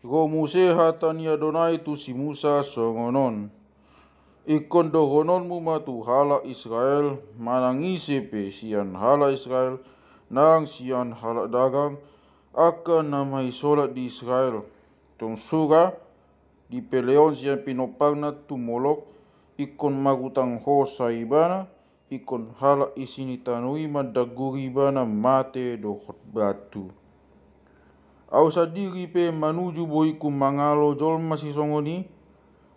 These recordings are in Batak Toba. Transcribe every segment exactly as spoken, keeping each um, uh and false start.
Ro muse hata ni Adonai tu si Musa songon on: Ingkon dohononmu ma tu halak Israel, manang ise pe sian halak Israel, nang sian halak dagang, angka na maisolat di Israel, tung sura dipeleon sian pinompakna tu Molok, ingkon marutang hosa ibana, ingkon halak isi ni tano i mandangguri ibana mate dohot batu. Ahu sandiri pe manuju bohingku mangalo jolma sisongon i,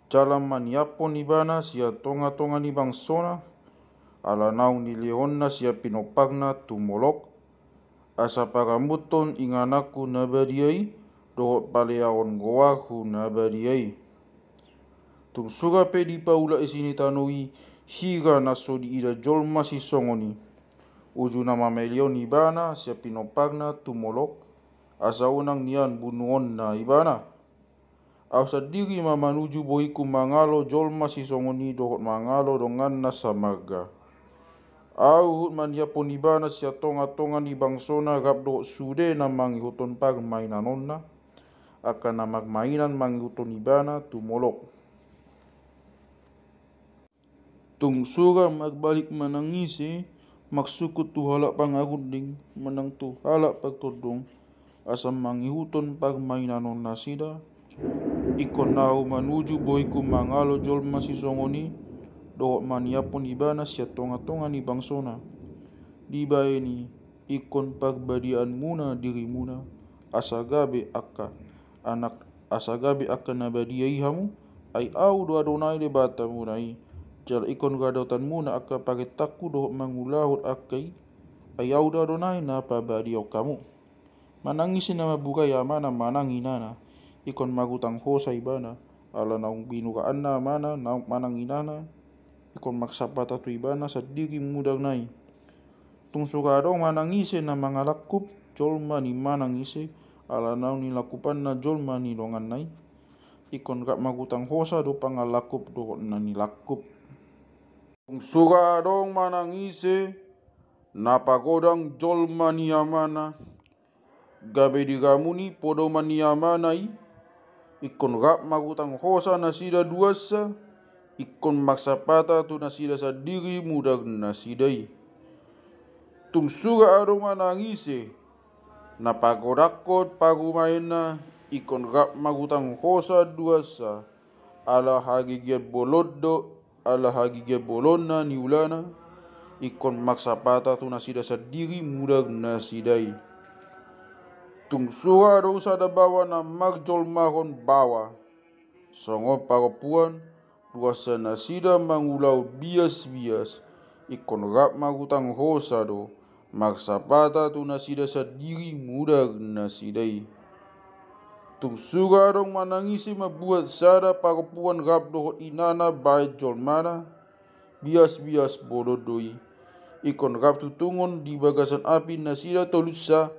jala maniaphon ibana sian tonga-tonga ni bangsona, ala naung nilehonna sian pinompakna tu Molok, asa parambuthon ingananku na badia i, dohot paleaon goarhu na badia i. Tung sura pe dipaulak isi ni tano i hira na so diida jolma sisongon i, uju na mameleon ibana sian pinompakna tu Molok, asa unang nian bunuonna ibana. Ahu sandiri ma manuju bohingku mangalo jolma sisongon i dohot mangalo donganna samarga. Ahu huhut maniaphon ibana sian tonga-tonga ni bangsona rap dohot sude na mangihuthon parmainanonna, angka na marmainan mangihuthon ibana tu Molok. Tung sura marbalik manang ise marsungkun tu halak pangarunding manang tu halak partondong, asa mangihuthon parmainanon nasida, ingkon ahu manuju bohingku mangalo jolma sisongon i, dohot maniaphon ibana sian tonga-tonga ni bangsona. Dibahen i, ingkon parbadiaanmuna dirimuna, asa gabe angka anak, asa gabe angka na badia i hamu, ai ahu do Adonai Debatamuna i, jala ingkon radotanmuna angka parentangku dohot mangulahon angka i, ai ahu do Adonai na pabadiaon hamu. Manang ise na mamburai amana manang inana, ingkon marutang hosa ibana, ala naung binuraanna amana naung manang inana, ingkon marsampatan tu ibana sandiri mudar na i. Tung sura adong manang ise na mangalangkup jolma ni manang ise, ala naung nilangkupanna jolma ni donganna i, ingkon rap marutang hosa do pangalangkup dohot na nilangkup. Tung sura adong manang ise na pagodang jolma ni amana, gabe diramuni podoman ni amana i, ingkon rap marutang hosa nasida duansa, ingkon marsampatan tu nasida sandiri mudar nasida i. Tung sura adong manang ise na pagodangkon parumaenna, ingkon rap marutang hosa duansa, ala hagigian bolon do, ala hagigian bolon na niulana, ingkon marsampatan tu nasida sandiri mudar nasida i. Tung sura adong sada baoa na marjolmahon baoa, songon parompuan, duansa nasida mangulahon bias-bias, ingkon rap marutang hosa do, marsampatan tu nasida sandiri mudar nasida i. Tung sura adong manang ise mambuat sada parompuan rap dohot inana bahen jolmana, bias-bias bolon do i, ingkon rap tutungon di bagasan api nasida tolusa,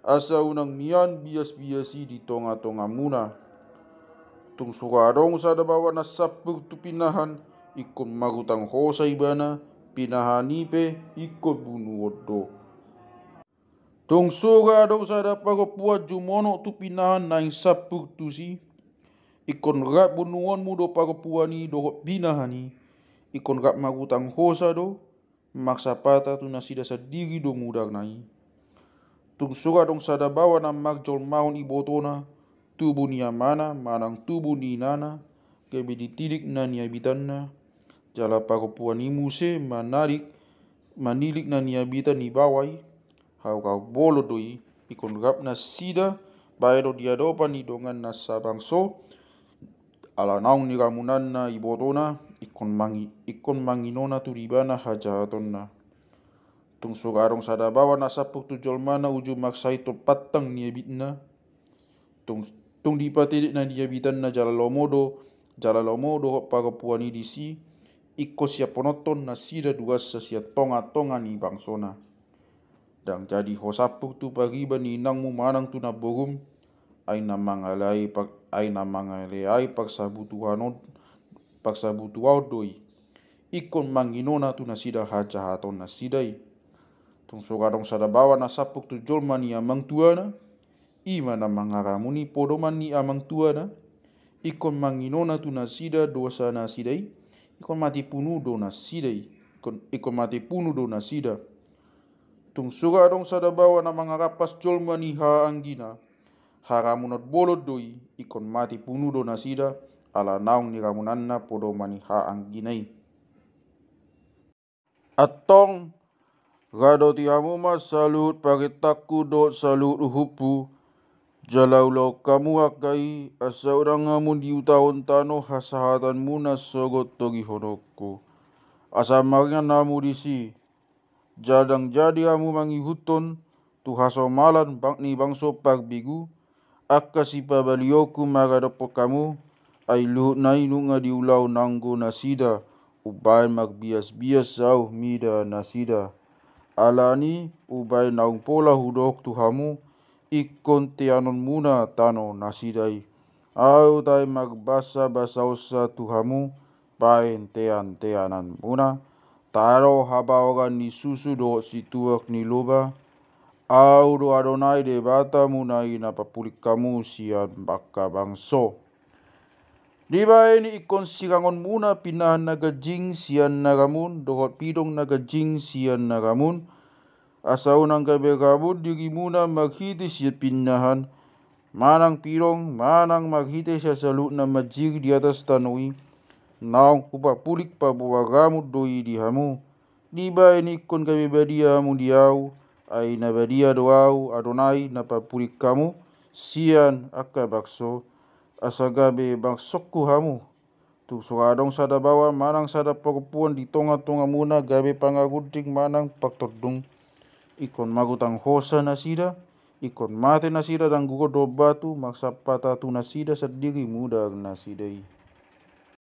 asa unang nian bias-bias i di tonga-tongamuna. Tung sura adong sada baoa na sampur tu pinahan, ingkon marutang hosa ibana, pinahan i pe ingkon bunuon do. Tung sura adong sada parompuan jumonok tu pinahan naeng sampur tusi, ingkon rap bunuonmu do parompuan i dohot pinahan i, ingkon rap marutang hosa do, marsampatan tu nasida sandiri do mudarna i. Tung sura adong sada baoa na marjolmahon ibotona, tubu ni amana manang tubu ni inana, gabe ditilik na niabitanna, jala parompuan i muse manarik, manilik na niabitan ni baoa i, hau-hau bolon do i, ingkon rap nasida bahenon di adopan ni donganna sabangso, ala naung niramunanna ibotona, ingkon mangi-, ingkon manginona tu ibana hajahatonna. Tung sura adong sada baoa na sampur tu jolmana uju marsahiton pantang niabitna, tung, tung dipatilik na niabitanna jala lomo do, jala lomo dohot parompuan i disi, ingkon siaphononhon nasida duansa sian tonga-tonga ni bangsona. Ndang jadi ho sampur tu pariban ni inangmu manang tu namborum, ai na mangaleai par-, ai na mangaleai parsabutuaon, parsabutuaon do i, ingkon manginona tu nasida hajahaton nasida i. Tung sura adong sada baoa na sampur tu jolma ni amangtuana, I ma na mangaramuni podoman ni amang tuana, ingkon manginona tu nasida dosa nasida i, ingkon mate punu do nasida i, ingkon, ingkon mate punu do nasida. Tung songon adong sada baoa na mangarampas jolma ni haanggina, haramunon bolon do i, ingkon mate punu do nasida, ala naung niramunanna podoman ni haanggina i. Antong, radoti hamu ma saluhut parentangku dohot saluhut uhumhu, jala ulahon hamu angka i, asa unang hamu diutahon tano hasahatanmuna sogot togihononku. Asa maringan hamu disi, jala ndang jadi hamu mangihuthon tu hasomalan bang-, ni bangso parbegu, angka sipabalionku maradophon hamu, ai luhutna i nunga diulahon anggo nasida, umbahen marbiasbias ahu mida nasida. Alani, umbahen naung pola hudok tu hamu, ingkon teanonmuna tano nasida i. Ahu tahe marbasabasahonsa tu hamu, bahen teanteananmuna, tano habaoran ni susu dohot situak ni loba. Ahu do Adonai Debatamuna i na papulik hamu sian angka bangso. Dibahen i ingkon sirangonmuna pinnahan na ganjing sian na ramun, dohot pidong na ganjing sian na ramun, asa unang gabe ramun dirimuna marhite sian pinnahan, manang pidong, manang marhite sian saluhut na manjir di atas tano i, naung hupapulik paboa ramun do i di hamu. Dibahen i ingkon gabe badia hamu di ahu, ai na badia do ahu, Adonai, na papulik hamu sian angka bangso, asa gabe bangsongku hamu. Tung songon adong sada baoa manang sada parompuan di tongatongamuna gabe pangarunding manang partondung, ingkon marutang hosa nasida, ingkon mate nasida dangguron dohot batu, marsampatan tu nasida sandiri mudar nasida i.